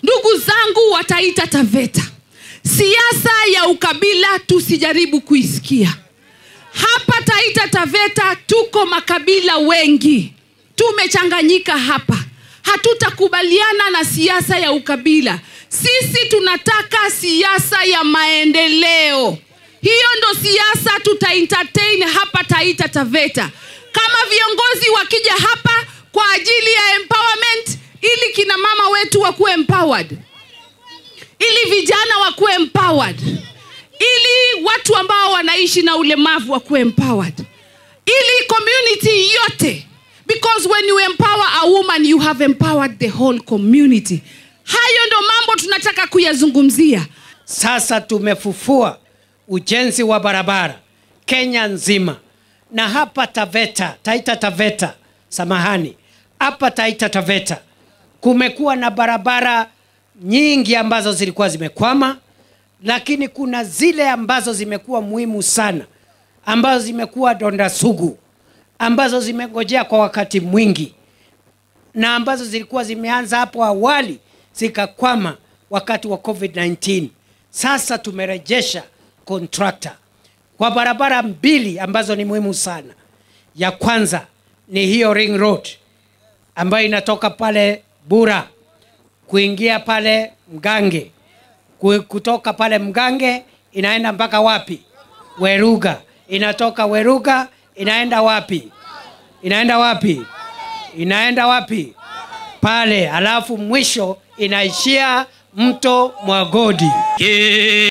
Ndugu zangu wa Taita Taveta, siasa ya ukabila tusijaribu kuisikia. Hapa Taita Taveta tuko makabila wengi, tumechanganyika hapa. Hatutakubaliana na siasa ya ukabila. Sisi tunataka siasa ya maendeleo. Hiyo ndo siasa tuta entertain hapa Taita Taveta. Kama viongozi wakija hapa kwa ajili ya empowerment, ili kina mama wetu wakuwe empowered, ili vijana wakuwe empowered, ili watu ambao wanaishi na ulemavu wakuwe empowered, ili community yote. Because when you empower a woman, you have empowered the whole community. Hayo ndo mambo tunataka kuyazungumzia. Sasa tumefufua ujenzi wa barabara Kenya nzima. Na hapa Taveta, Taita Taveta, samahani, hapa Taita Taveta kumekuwa na barabara nyingi ambazo zilikuwa zimekwama, lakini kuna zile ambazo zimekuwa muhimu sana, ambazo zimekuwa donda sugu, ambazo zimengojea kwa wakati mwingi, na ambazo zilikuwa zimeanza hapo awali zikakwama wakati wa COVID-19. Sasa tumerejesha contractor kwa barabara mbili ambazo ni muhimu sana. Ya kwanza ni hiyo Ring Road ambayo inatoka pale Bura kuingia pale Mgange, kutoka pale Mgange inaenda mpaka wapi? Weruga. Inatoka Weruga inaenda wapi? Inaenda wapi? Inaenda wapi? Pale, alafu mwisho inaishia Mto Mwagodi.